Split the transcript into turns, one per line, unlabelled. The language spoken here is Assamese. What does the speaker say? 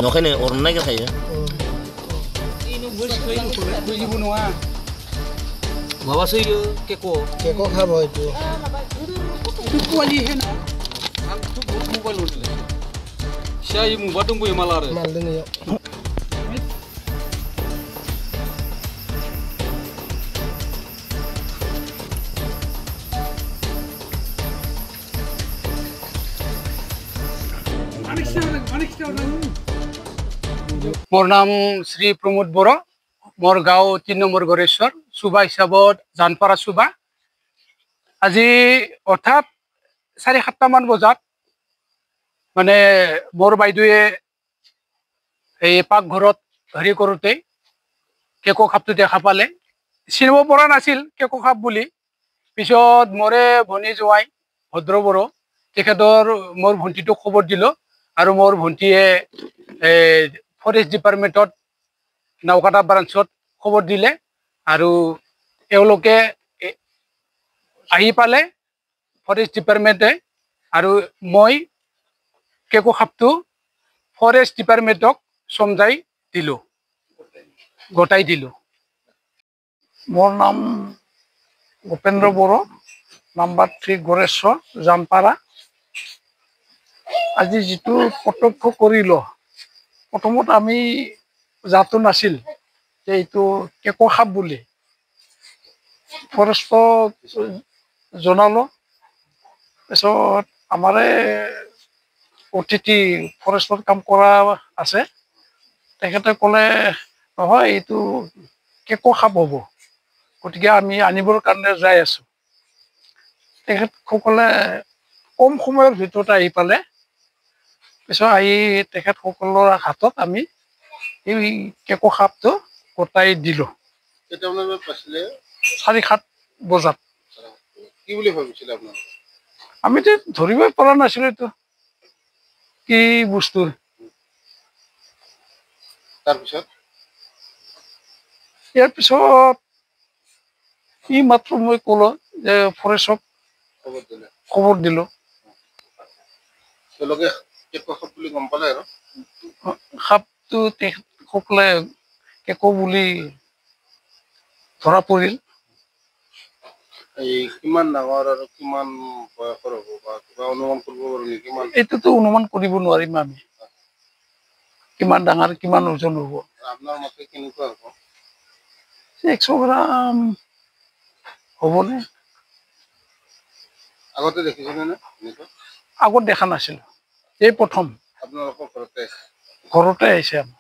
नखायनो अरनो नागिरखायो।
माबासो इयो केक
केक खाब এইটো
পোৱালি হে না आंथ' बहुत मबाइल हरदों सिया मुबा दंबोयो माल आरो
माल दङ इयाव।
মোৰ নাম শ্ৰী প্ৰমোদ বড়ো, মোৰ গাঁও 3 নম্বৰ গৰেশ্বৰ, চুবা হিচাপত জানপাৰা চুবা। আজি অৰ্থাৎ 7:30মান বজাত মানে মোৰ বাইদেৱে এই পাকঘৰত হেৰি কৰোঁতে কেকো সাপটো দেখা পালে। চিনিব পৰা নাছিল কেকো সাপ বুলি। পিছত মোৰে ভনী জোঁৱাই ভদ্ৰ বড়ো, তেখেতৰ মোৰ ভণ্টিটোক খবৰ দিলোঁ আৰু মোৰ ভণ্টিয়ে ফৰেষ্ট ডিপাৰ্টমেণ্টত নাওকাটা ব্ৰাঞ্চত খবৰ দিলে আৰু এওঁলোকে আহি পালে ফৰেষ্ট ডিপাৰ্টমেণ্টে আৰু মই কেকো সাপটো ফৰেষ্ট ডিপাৰ্টমেণ্টক চমজাই দিলোঁ, গতাই দিলোঁ।
মোৰ নাম উপেন্দ্ৰ বড়ো, নাম্বাৰ 3 গৰেশ্বৰ, জানপাৰা। আজি যিটো প্ৰত্যক্ষ কৰিলোঁ, প্ৰথমত আমি জাতো নাছিল যে এইটো কেকো সাপ বুলি। ফৰেষ্টক জনালোঁ, তাৰপিছত আমাৰে অতিথি ফৰেষ্টত কাম কৰা আছে, তেখেতে ক'লে নহয় এইটো কেকো সাপ হ'ব, গতিকে আমি আনিবৰ কাৰণে যাই আছোঁ। তেখেতসকলে কম সময়ৰ ভিতৰত আহি পালে। পিছত আহি তেখেতসকলৰ হাতত আমি এই কেকো সাপটো গতাই দিলোঁ। 7:30 বজাত।
কি বুলি ভাবিছিলে আপোনালোকে?
আমিতো ধৰিবই পৰা নাছিলোঁ এইটো কি বস্তু।
তাৰপিছত
ইয়াৰ পিছত ই মাত্ৰ মই ক'লো যে ফৰেষ্টক খবৰ দিলোঁ।
তেওঁলোকে কেকো সাপ বুলি গম পালে আৰু
সাপটো তেখেতসকলে কেকো বুলি ধৰা পৰিল।
এই কিমান ডাঙৰ আৰু কিমান বয়সৰ হ'ব বা কিবা অনুমান কৰিব পাৰো নেকি? কিমান
এইটোতো অনুমান কৰিব নোৱাৰিম আমি, কিমান ডাঙৰ কিমান ওজন হ'ব।
আপোনাৰ মতে কেনেকুৱা হ'ব?
100 গ্ৰাম হ'বনে?
আগতে দেখিছেনে নে?
আগত দেখা নাছিলোঁ, এই প্ৰথম।
আপোনালোকৰ ঘৰতে
ঘৰতে আহিছে আমাৰ।